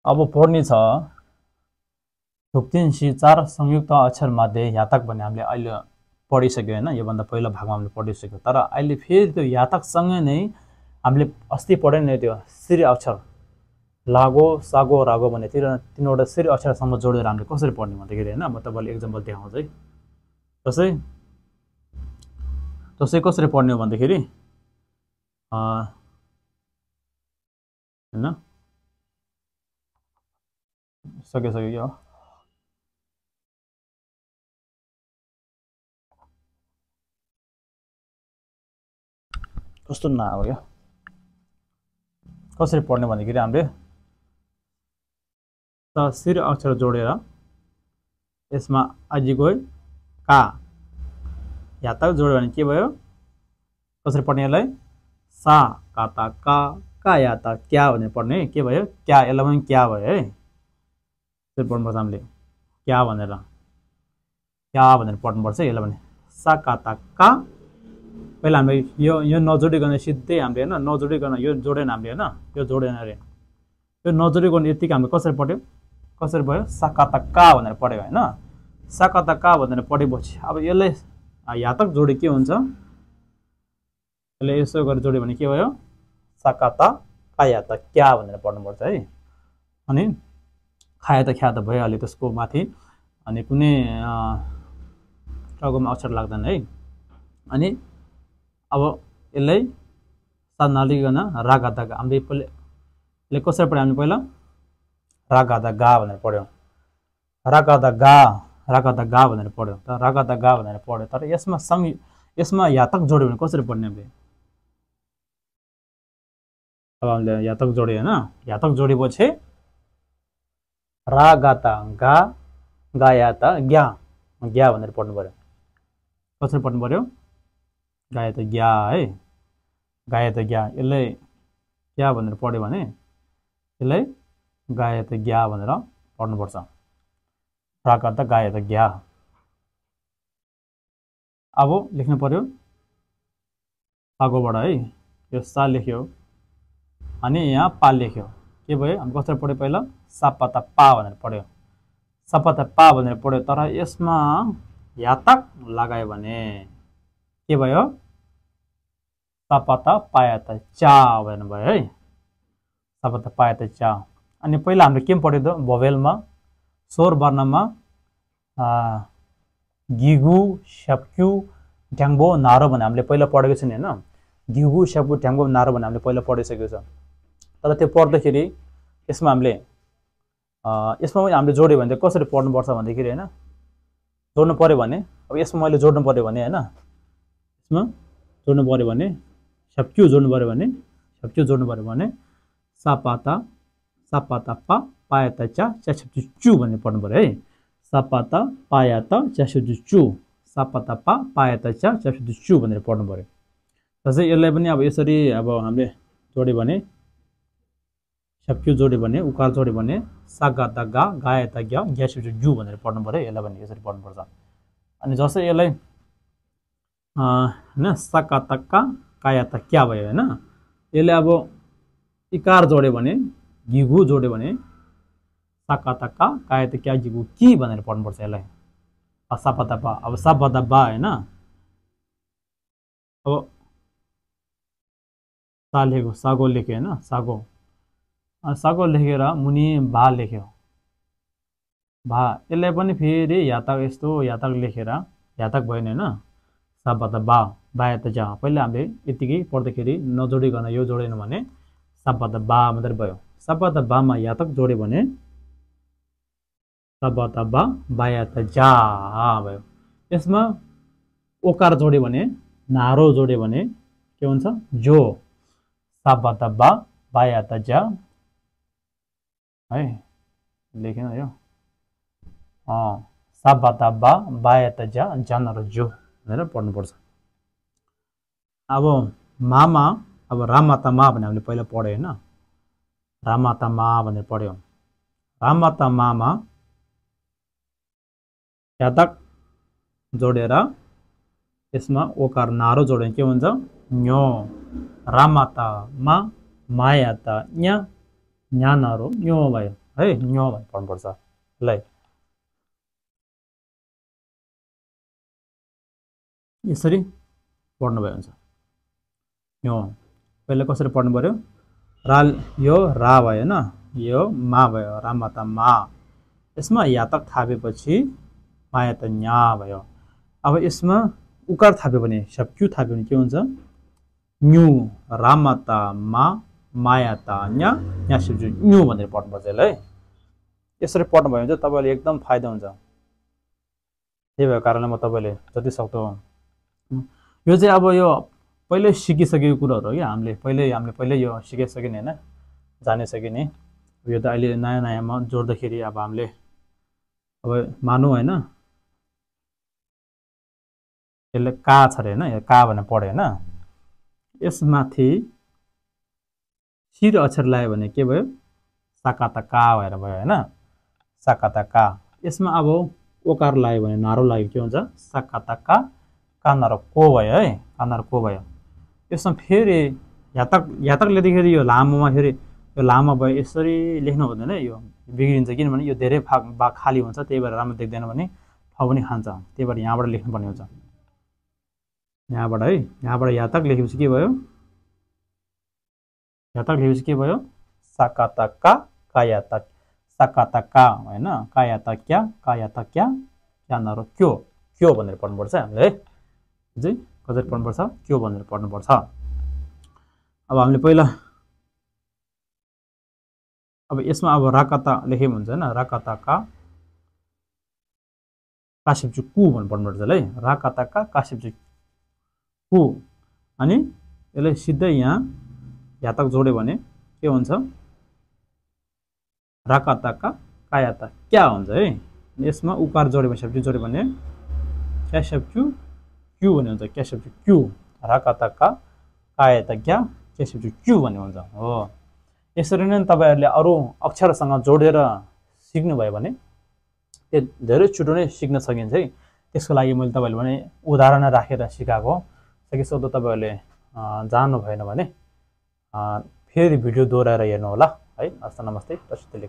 अब पढ्ने छ थुप्तिन्सी 4 संयुक्त अक्षर मध्ये यातक भन्ने हामीले अहिले पढिसक्यो हैन। योभन्दा पहिलो भागमा हामीले पढिसक्यो। तर अहिले फेरि त्यो यातकसँगै नै हामीले अस्ति पढ्यो नि त्यो श्री अक्षर लागो सागो रागो भन्ने तीनवटा श्री अक्षरसम्म जोडेर हामीले कसरी पढ्ने भन्दाखेरि हैन। म तपाईलाई एक्जाम्पल देखाउँछु है। जसै कसरी पढ्ने हो भन्दाखेरि हैन सक्यो यो कस्तो नआयो यो कसरी पढ्ने भन्दाखेरि हामीले श्री अक्षर जोडेर यसमा आजि गयो का यातक जोड्यो भने के भयो कसरी पढ्ने यसलाई सा काता का याता क्या भनेर पढ्ने के भयो क्या यसलाई पनि क्या भयो है। त्यसरी पढ्नुपर्छ हामीले क्या भनेर पढ्नुपर्छ यसलाई पनि सा काता का। पहिला हामीले यो नजोडिकन सिधै हामीले हैन नजोडिकन यो जोडेन हामीले हैन यो जोडेन रे यो नजोडिकन यतिकै हामीले कसरी भयो साकाता का भनेर पढ्यो हैन। साकाता का भनेर पढेपछि अब यसले यातक जोडे के हुन्छ यसले यसो गरेर जोड्यो भने के भयो साकाता कायाता क्या भनेर पढ्नुपर्छ है। अनि खाया त ख्या त भइहाल्यो त्यसको माथि अनि कुनै टगोमा अक्षर लाग्दैन है। अनि अब यसलाई सा नलिकन रागादा गा हामीले यसले कसरी पढ्यो हामीले पहिला रागादा गा भनेर पढ्यौँ रागादा गा भनेर पढ्यौँ तर रागादा गा भनेर पढ्यो। तर यसमा यातक जोड्यो भने कसरी पढ्ने हामीले अब हामीले यातक जोड्यो हैन। यातक जोडेपछि रागाता गा गायाता ग्या ग्या भनेर पढ्नु पर्यो। कसरी पढ्नु पर्यो गाया त ग्या है गाया त ग्या यसलाई क्या भनेर पढ्यो भने यसलाई गाया त ग्या भनेर पढ्नुपर्छ रागा त गाया त ग्या। अब लेख्नु पर्यो सागोबाट है यो सा लेख्यो अनि यहाँ पा लेख्यो के भयो हामी कसरी पढ्यो पहिला सापाता पा भनेर पढ्यो सापाता पा भनेर पढ्यो। तर यसमा यातक लगायो भने के भयो सापाता पायाता चा भनेर भयो है सापाता पायाता चा। अनि पहिला हामीले के पढ्यो त भोवेलमा स्वर वर्णमा गिगु शप्क्यु ढ्याङ्बो नारो भने हामीले पहिला पढेको छ नि हैन। गिगु शप्क्यु ढ्याङ्बो नारो भने हामीले पहिला पढिसकेको छ। तर त्यो पढ्दाखेरि यसमा हामीले पनि हामीले जोड्यो भने कसरी पढ्नुपर्छ भन्दाखेरि हैन जोड्नु पर्यो भने अब यसमा मैले जोड्नु पर्यो भने हैन यसमा जोड्नु पर्यो भने शप्क्यु जोड्नु पर्यो भने सापाता पा पायाता चा शप्क्यु चु भन्ने पढ्नु पर्यो है। सापाता पायाता चा शप्क्यु चु सापाता पा पायाता चा शप्क्यु चु भनेर पढ्नु पर्यो। जस्तै यसलाई पनि अब यसरी अब हामीले जोड्यो भने शप्क्यु जोड्यो भने उकार जोड्यो भने सागाता गा गायाता ग्या ग्या शप्क्यु जु भनेर पढ्नु पर्यो। यसलाई पनि यसरी पढ्नुपर्छ। अनि जस्तै यसलाई हैन साकाता का कायाता क्या भयो हैन। यसले अब इकार जोड्यो भने गिगु जोड्यो भने साकाता का कायाता क्या गिगु कि भनेर पढ्नुपर्छ यसलाई सापाता पा। अब सापाता बा हैन अब सा लेख्यो सागो लेख्यो हैन सागो लेखेर मुनि भा लेख्यो भा यसलाई पनि फेरि यातक यस्तो यातक लेखेर यातक भएन हैन सापाता बा बायाता जा। पहिला हामीले यतिकै पढ्दाखेरि नजोडिकन यो जोडेन भने सापाता बा मात्रै भयो। सापाता बामा यातक जोड्यो भने सापाता बा बायाता जा भयो। यसमा ओकार जोड्यो भने नारो जोड्यो भने के हुन्छ जो सापाता बा बायाता जा है लेखेन यो सापाता बा बायाता जा जानर जो भनेर पढ्नुपर्छ। अब मामा अब रामाता मा भने हामीले पहिला पढ्यो हैन रामाता मा भनेर पढ्यौँ। रामाता मामा यातक जोडेर यसमा ओकार नारो जोड्यो के हुन्छ न्यो रामाता मा मायाता न्या न्या नारो न्यो भयो। है न्यो भनेर पढ्नुपर्छ ल यसरी पढ्नुभयो हुन्छ यो पहिला कसरी पढ्नु पर्यो रा यो रा भयो हैन यो मा भयो रामाता मा यसमा यातक थापेपछि माया त न्या भयो अब यसमा उकार थाप्यो भने शब्क्यु थाप्यो भने के हुन्छ न्यु रामाता मा माया त न्या न्या शब्द न्यु भनेर पढ्नुपर्छ है यसरी पढ्नु भयो भने तपाईले एकदम फाइदा हुन्छ त्यही भएको कारणले म तपाईले जति सक्दो यो चाहिँ अब यो पहिले सिकिसकेको कुराहरु हो के हामीले पहिले यो सिकिसक्यो नि हैन जानिसक्यो नि यो त अहिले नयाँ नयाँमा जोड्दाखेरि अब हामीले अब मानौ हैन यसले का छ रे हैन यो का भनेर पढ्यो हैन यसमाथि शिर अक्षर लायो भने के भयो साकाता का भएर भयो हैन साकाता का यसमा अब ओकार लायो भने नारो लाग्यो के हुन्छ साकाता का कानारो को भयो है कानारो को भयो यसमा फेरि यातक लेख्दाखेरि यो लामोमा फेरि यो लामो भयो यसरी लेख्नु हुँदैन यो बिग्रिन्छ किनभने यो धेरै भाग खाली हुन्छ त्यही भएर राम्रो देख्दैन भने ठाउँ पनि खान्छ त्यही भएर यहाँबाट लेख्नुपर्ने हुन्छ यहाँबाट है यहाँबाट यातक लेखेपछि के भयो यातक लेखेपछि के भयो साकाताका कायातक साकाताका हैन कायातक्या कायातक्या क्यानरो क्यो भनेर पढ्नुपर्छ हामीले है चाहिँ कसरी पढ्नुपर्छ क्यो भनेर पढ्नुपर्छ अब हामीले पहिला अब यसमा अब राकाता लेखे हुन्छ हैन राकाता का कासिबजु कु भनेर पढ्नुपर्छ है राकाता का कासिबजु कु अनि यसलाई सिधै यहाँ यातक जोड्यो भने के हुन्छ राकाता का कायाता क्या हुन्छ है यसमा उकार जोड्यो भने शब्द जोड्यो भने क्याशब्जु क्यु भन्ने हुन्छ क्याशब्जु क्यु राकाता का कायाता क्या क्याशब्जु क्यु भन्ने हुन्छ हो यसरी नै तपाईहरुले अरु अक्षरसँग जोडेर सिक्नु भयो भने त्यो धेरै छिटो नै सिक्न सकिन्छ है त्यसको लागि मैले तपाईहरुले भने उदाहरण राखेर सिकाएको सकेसक्दो तपाईहरुले जान्नु भएन भने फेरि भिडियो दोहोर्याएर हेर्नु होला है हस्त नमस्ते तस्बिर